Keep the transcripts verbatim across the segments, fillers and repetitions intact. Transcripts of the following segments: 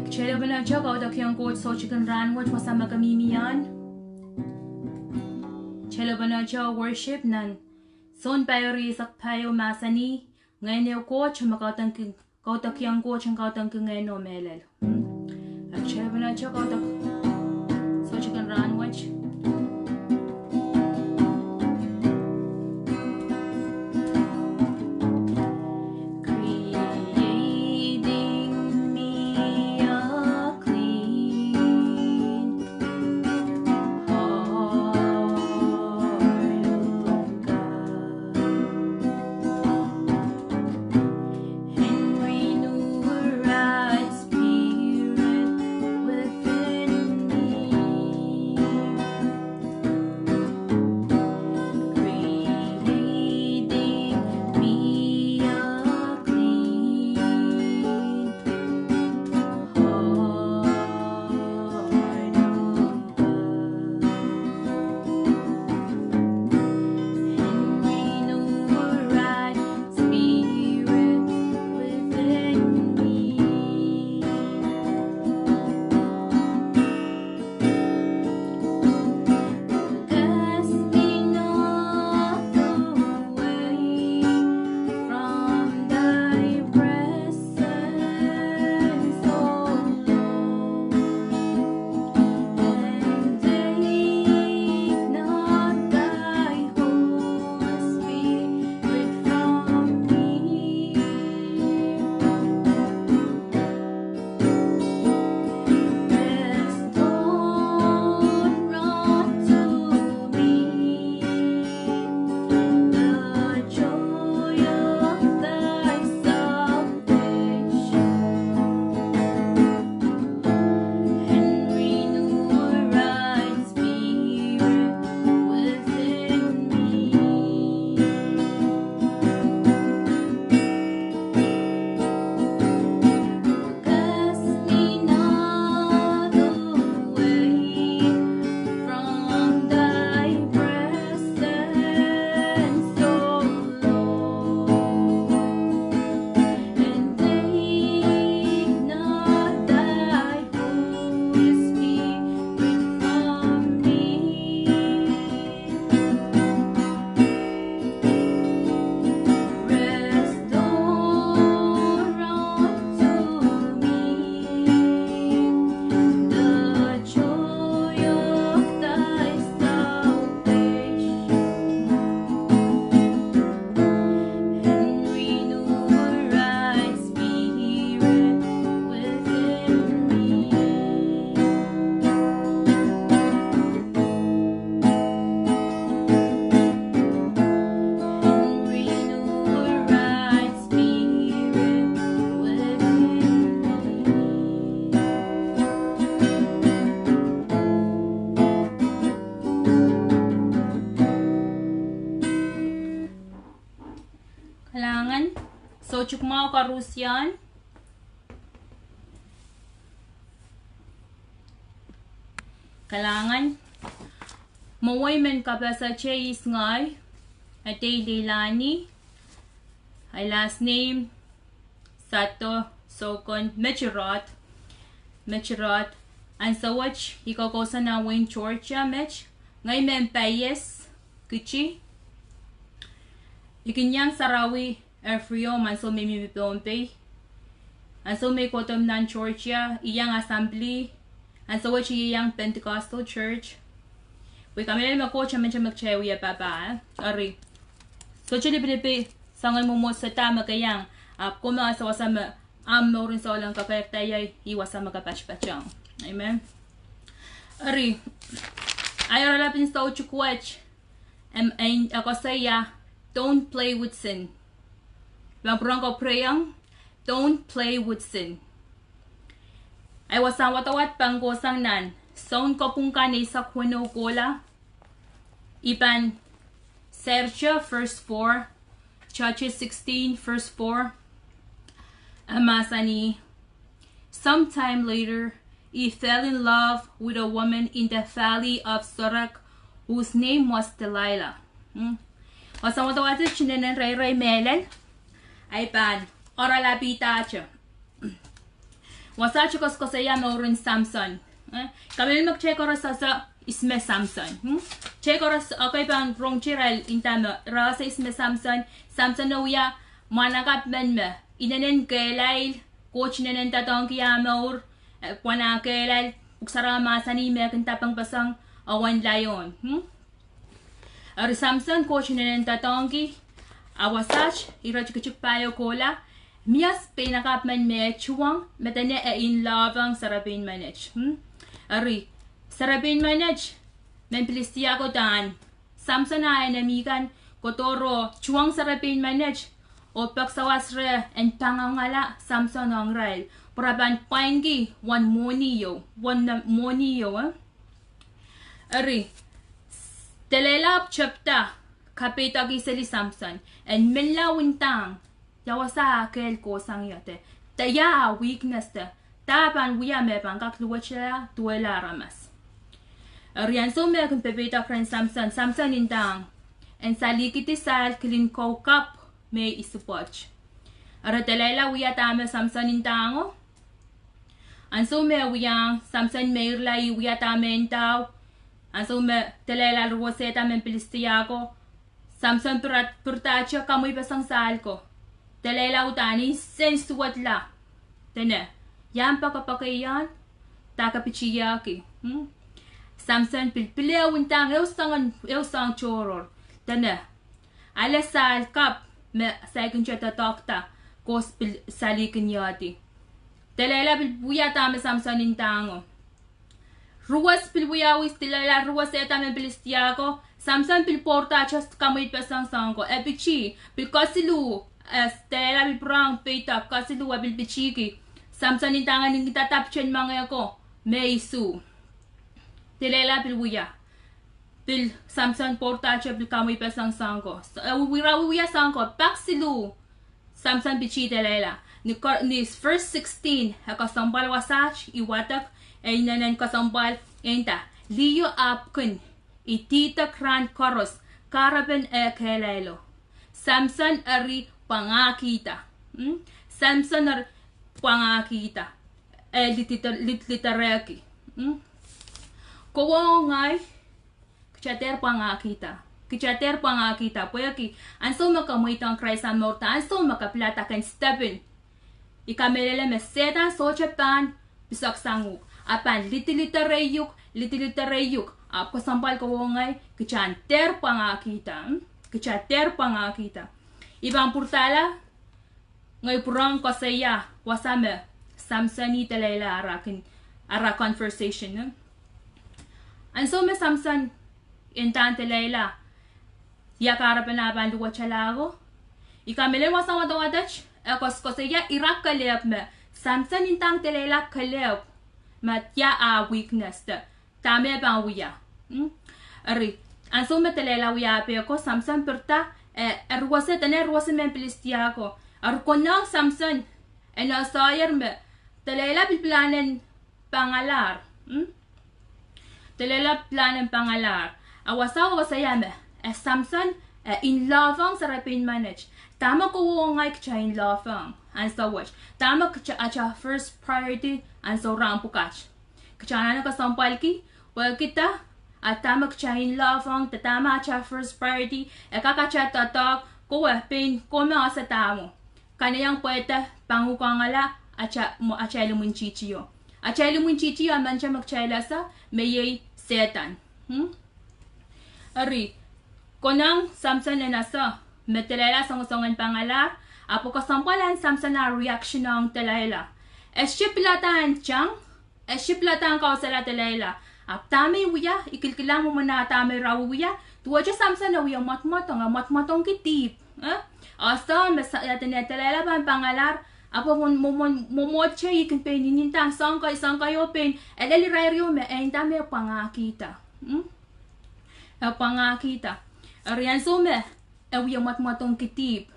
Kitail ehupene kaudok ong Koht soutik en rahn wet wasa me ke mihmi ie. Kitail ehupene worship nan Sounpei rieisek pahieu mahsanih, Ngehn ehu Koht me kaudok, kaudok ong Koht en kaudok ong ngehno mehlel. Kitail ehupene kaudok soutik en rahn wet. Creating me a clean heart, O God, and renew a right spirit within me. Creating me a clean heart, O God, and renew a right spirit within me. Cast me not away from thy presence, O Lord, and take not thy Holy Spirit from me. Restore unto me the joy of thy salvation, and renew a right spirit within me. Cast me not away from thy presence, O Lord, and take not thy Holy Spirit from me. Restore unto me the joy of thy salvation, and renew a right spirit within me. And renew a right spirit within me. Kalahngan, soutik mwahu koarusie. Kalahngan. Mwowe I men kapasate ihs ngehi, Adei Leilani, ei last name Sato Sokon Metirot, Metirot. Ansou wet I koukousoan nan wehin Georgia met, ngehi mehn Paias Kiti. I kin iang sarawi Efriom ansou me I mihmi Pohnpei. Ansou me I kohdo nan Georgia, I iang assembly. Ansou wet I iang Pentecostal church. Pwe I kamehlele me Koht emente me kitail wie papah, eh? Eri, sohte lipilipil soangen mwomwohdiso da me ke iang, ahpw komw ese wasa me ahmw mour en souleng kapaiada ie, ih wasa me ke patpatohng. Amen. Eri, ei oaralap en soutik wet, em, en, e koasoia, Don't play with sin. Pahn pwurehng ko pwurehng, Don't play with sin. Ei wasahn wadawad pahn kohsang nan Sounkopwung kan eisek weneu kohla. I pahn sehte verse four, Judges sixteen, verse four. E mahsanih, Sometime later, he fell in love with a woman in the valley of Sorek, whose name was Delilah. Hmm. Wasahn wadawad inenen reirei mehlel, ei pahn oaralapihdahte. Wasaht koasoakoasoia mouren Samson. Eh, kamehlele me kitail koaros ese ihs me Samson. Hmm? Kitail koaros ekei pahn rongehng irail nda me re ese ihs me Samson. Samson e wia mwahnakapw men me inenen kehlail, Koht inenen doadoahngki ah mour, eh, pwehn ah kehlail, Pwuhk Sarawi mahsanih me e kin tapengpeseng ewen laion. Hmm? Eri Samson Koht inenen doadoahngki, a wasaht ire tikitik pahieu kohla, mie peinakapw men me e tuhwong, me dene e in love ong serepein menet. Hmm? Eri, serepein menet, mehn Pilistia ko udahn Samson ah enemy kan kohdo oh tuhwong serepein menet, oh peki sawas reh en pangangala Samson ong irail, pwe re pahn pwainki uwen mwohni ieu, uwen mwohni ieu, eh? Eri, Delilah ahpw tepda kapeidoki seli Samson, en menlau ndahng, ia wasa ah kehl kohsang ie de, de ia ah weakness de, dahme pahn wia me pahn kak luwetala duwehla aramas. Eri ansou me e kin pepeidek rehn Samson, Samson ndahng, en salihkidi sahl kilin kou kapw me I support. Eri Delilah wia dahme Samson ndahng o. Ansou me e wiahiong, Samson meirla ih wia dahme e ndao. Ansou me Delilah ruwesehda mehn Pilistia ko, Samson pirda, pirdahte kamweipeseng sahl ko. Delilah uhdahn nsensuwedla. Dene, ia pekepekeiong, dahme ke pitihki? Hmm? Samson pil, pil ehu ndahng, ehu soangen, ehu soahng tohrohr. Dene, ale sahl kapw me saikinte doadoahkda, koh pil salihkiniehdi. Delilah pil wia dahme Samson ndahng o. Ruwes pil wiawi, Delilah ruwesehda mehn Pilistia ko, Samson pil pwourdahte kamweipeseng soahng ko. E pitih, pil kesiluh, eh, Delilah pil pwurehng peidek, kesiluh e pil pitihki. Samson ndahng en ndinda dapiten moange ko, me I sue. Delilah pil wia. Pil Samson pwourdahte pil kamweipeseng soahng ko. So, eh, wira wiwia soahng ko, pak siluh. Samson pitih Delilah. Ni ko, ni verse sixteen, e kesempwal wasaht, I wadek, e inenen kesempwal, e nda, liho ahpw kin, I dihdo rahn koaros, kahrepen eh kehlailo. Samson eri pwangahkihda. Hmm? Samson eri pwangahkihda. E lidiliderehki. Hmm? Kowe oh ngehi, kita dehr pwangahkihda. Kita dehr pwangahkihda. Pwehki, ansou me ke mweidohng Krais omw mour de ansou me ke pilada ken step in, I kamehlele me Sehdan sohte pahn piseksang uhk. E pahn lidilidereiuk, lidilidereiuk. Ahpw kesempwal kowe oh ngehi, kita dehr pwangahkihda. Hmm? Kita dehr pwangahkihda. I pahn pwurala, ngehi pwurehng koasoia, wasa me, Samson oh Delilah ara kin, ara conversation, eh? Ansou me Samson ndahng Delilah, ia kahrepen ah pahn luwetala ko. I kamehlele wasa wadawad et, e koasoakoasoia ira kelehpw me, Samson ndahng Delilah kelehpw, me ia ah weakness de, dahme pahn wia. Hmm? Eri, ansou me Delilah wia ah peh ko, Samson pirda, eh, e ruwese, dene ruwese mehn Pilistia ko. Eri konehng Samson, e nohsoaier me, Delilah pil pilahn en pangalahr. Hmm? Delilah pilahn en pangalahr. A wasa wasa ia me, eh, Samson, eh, in love ong serepein menet. Dahme kowe oh ngehi kita in love ong, ansou wet. Dahme kita, ata first priority, ansou rahn pwukat. Kita anahne kesempwalki, pwehkihda, a dahme kita in love ong, de dahme ata first priority, e kak ata doadoahk, kowe pein, kowe me ese dahme. Kanaiehng pwehda, pangukangala, ata, mwo, atail imwintihti o. Atail imwintihti o, mehn Sehdan me kitail ese, me iei Sehdan. Hmm? Eri, konehng Samson en ese, me Delilah songosong en pangalahr, ahpw kesempwal en Samson ah reaction ong Delilah. E sohte pilada en tang, e sohte pilada en kausela Delilah. Ahpw dahme I wia, I kilkilang mwomwen ah dahme ira wiewia, duwehte Samson e wie mwadmwadong, e mwadmwadongki dihp. Eh? Ahpw me sa, ia dene Delilah pahn pangalahr, ahpw mwomwen, mwomwen, mwomwohte I kin pein nindahng soahng kei, soahng kei oh pein, e lel irair ieu me, e nda me pwangahkihda. Hmm? E pwangahkihda. Eri ansou me, e wie mwadmwadongki dihp.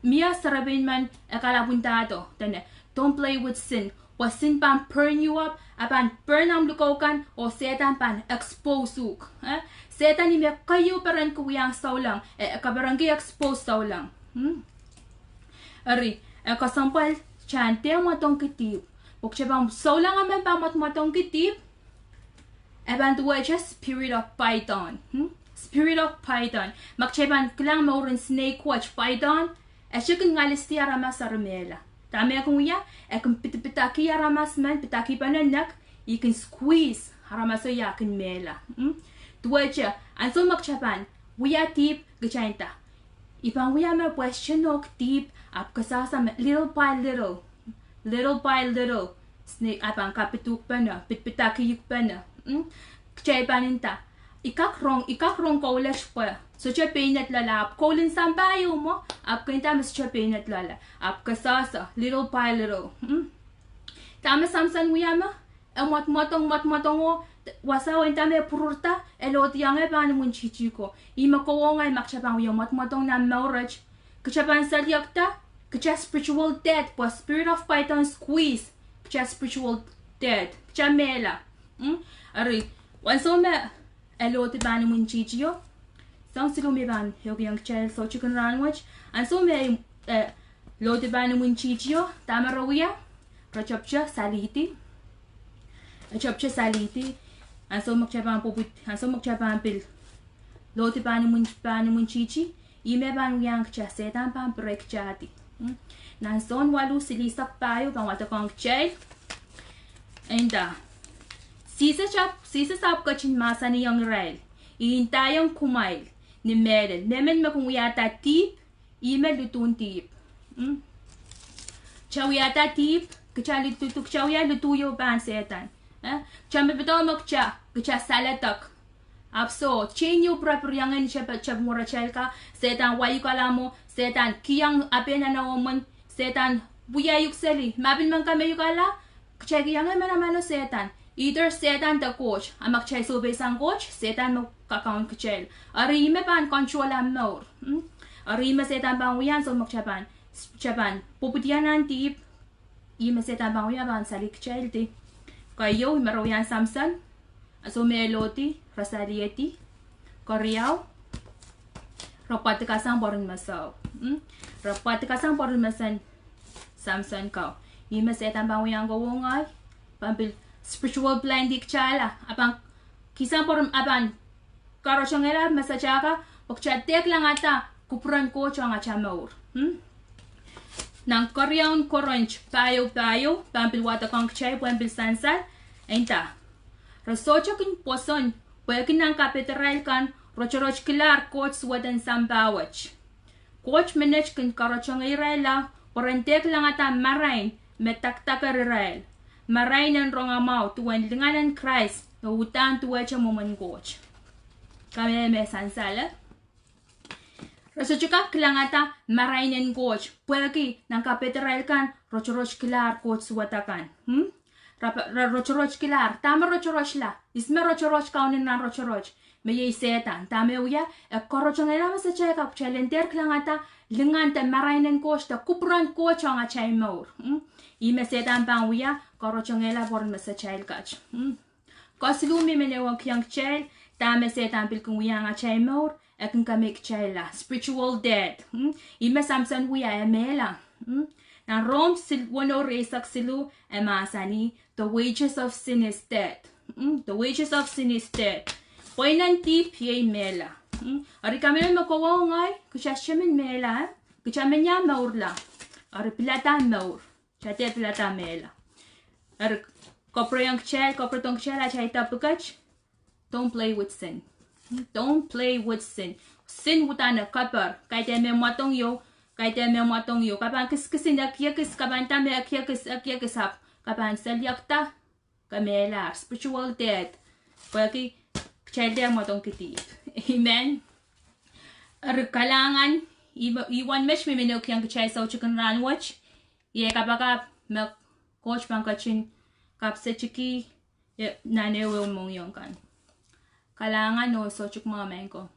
Mie serepein men e kalapw ndahdo, dene, don't play with sin. Pwe sin pahn burn you up, a pahn burn omw likou kan, oh Sehdan pahn expose uhk. Eh? Sehdan ih me keieu perenki wiahiong souleng, e, e kaperenki expose souleng. Hmm? Eri, e kesempwal, kita dehr mwadongki dihp. Pwe kitail pahn souleng emen pahn mwadmwadongki dihp, e pahn duwehte spirit of python. Hmm? Spirit of python. Ma kitail pahn kilang mouren snake wet, python, e sohte kin ngalihsdi aramas eri mehla. Dahme e kin wia, e kin pidipidaki aramas men, pidipidakipene nek, e kin squeeze aramaso ia kin mehla. Hmm? Duwehte, ansou me kitail pahn wia dihp, kitail nda, I pahn wia me pwe e sohte nohk dihp, ahpw kasasa me little by little, little by little, snake, e pahn kapidukpene, pidipidakihukpene. Mm? Kitail pahn nda, I kak rong, I kak rong koulet pwe sohte peined loale, ahpw koul en sampah ieu mwo, ahpw ke nda me sohte peined loale, ahpw kasasa, little by little. Mm? Dahme Samson wia me, e mwadmwadong, mwadmwadong oh, wasa oh nda me pwururda, e lohdiong e pahn imwintihti ko. Ih me kowe oh ngehi ma kitail pahn wia mwadmwadong nan mour et, kitail pahn saliekda, kitail spiritual dead, pwe spirit of python squeeze, kitail spiritual dead, kitail mehla. Mm? Eri, ansou me e lohdi pahn imwintihtio, soang siluh me I pahn ehukihong kitail soutik en rahnwet, ansou me, eh, lohdi pahn imwintihtio, dahme re wia, re tepte salihdi. E tepte salihdi, ansou me kitail pahn pwupwid, ansou me kitail pahn pil lohdi pahn imwin, pahn imwintihti, ih me pahn wiahiong kitail Sehdan pahn pirektahdi. Mm? Nan Sohn waluh silihsek pahieu pahn wadekohng kitail. E nda, Sises ahpw, Sises ahpw ketin mahsanihong irail, I ndaiong kumwail, ni mehlel, mehmen me kin wiahda dihp, ih me lidun dihp. Mm? Kitail wiahda dihp, kitail lidu, kitail wia lidu ieu pahn Sehdan. Eh? Kitail me pidahng me kitail, kitail saledek. Ahpw soh, tein ieu pirepiriong en kitail, kitail mwuratail ka, Sehdan waiukala mwo, Sehdan kihong ape nan omwen, Sehdan wiahiuk seli, ma pil men kameiukala, kitail kihong e manaman oh Sehdan. Either Sehdan de Koht, a ma kitail sohpeisang Koht, Sehdan me kakaun kitail. Eri ih me pahn control omw mour. Mm? Eri ih me Sehdan pahn wia ansou me kitail pahn, kitail pahn pwupwidia nan dihp, ih me Sehdan pahn wia pahn salih kitaildi. Keieu, ih me re wia Samson, ansou me e lohdi, re salihdi. Keriau, re pwadikasang pwoaren meseo. Mm? Re pwadikasang pwoaren mesen Samson ko. Ih me Sehdan pahn wiahiong kowe oh ngehi, pahn pil spiritual blinding kitailla, a pahn kihsang pwoaren, a pahn karotongehla mesatail ka, pwe kitail dehr kilangada kupwuren Koht ong atail mour. Hmm? Nan keriaun Korint pahieu pahieu, pahn pil wadekohng kitail pwehn pil sansal, e nda, re sohte kin pwoson, pwehki nan kapehd irail kan rotorotkilahr Koht suwed en sampah wet. Koht menet kin karotongehr irail lao, pwe ren dehr kilangada marain me dakdaker irail, marain en rongamwahu duwen lingan en Krais me uhdahn duwehte mwomwen Koht. Kamehlele me sansal, eh? Re sohte kak kilangada marain en Koht, pwehki nan kapehd irail kan rotorotkilahr Koht suwed akan. Hmm? Re, re rotorotkilahr, dahme rotorotla, ihs me rotorot, kaunen nan rotorot, me iei Sehdan. Dahme wia, e karotongehla mesatail ka pwe kitail en dehr kilangada lingan de marain en Koht de kupwuren Koht ong atail mour. Hmm? Ih me Sehdan pahn wia, karotongehla pwoaren mesatail kat. Hmm? Kesiluh me I men ehukihong kitail, dahme Sehdan pil kin wiahiong atail mour, e kin kamekitailla, spiritual death. Hmm? Ih me Samson wia, e mehla. Hmm? Nan Rom sil, weneu rieisek siluh, e mahsanih, the wages of sin is death. Hmm? The wages of sin is death. Pweinen dihp iei mehla. Hmm? Eri kamehlele me kowe oh ngehi, kitail sohte men mehla, eh? Kitail men ia mourla. Eri pilada mour. Kitail dehr pilada mehla. Eri, kapwurehiong kitail, kapwuredohng kitail atail topic et, don't play with sin. Hmm? Don't play with sin. Sin uhdahn e keper, kaidehn me mwadong ieu, kaidehn me mwadong ieu. Ke pahn kiskis en ekiekis, ke pahn nda me ekiekis, ekiekis ahpw ke pahn saliekda, ke mehlahr, spiritual death. Pwehki kitail dehr mwadongki dihp. Amen. Eri kalahngan, ih, ih wen met me I men ehukihong kitail soutik en rahnwet, iei kapakap me Koht pahn ketin kapsetiki, eh, nan ehuehu mohngiong kan. Kalahngan oh soutik mwahu maing ko.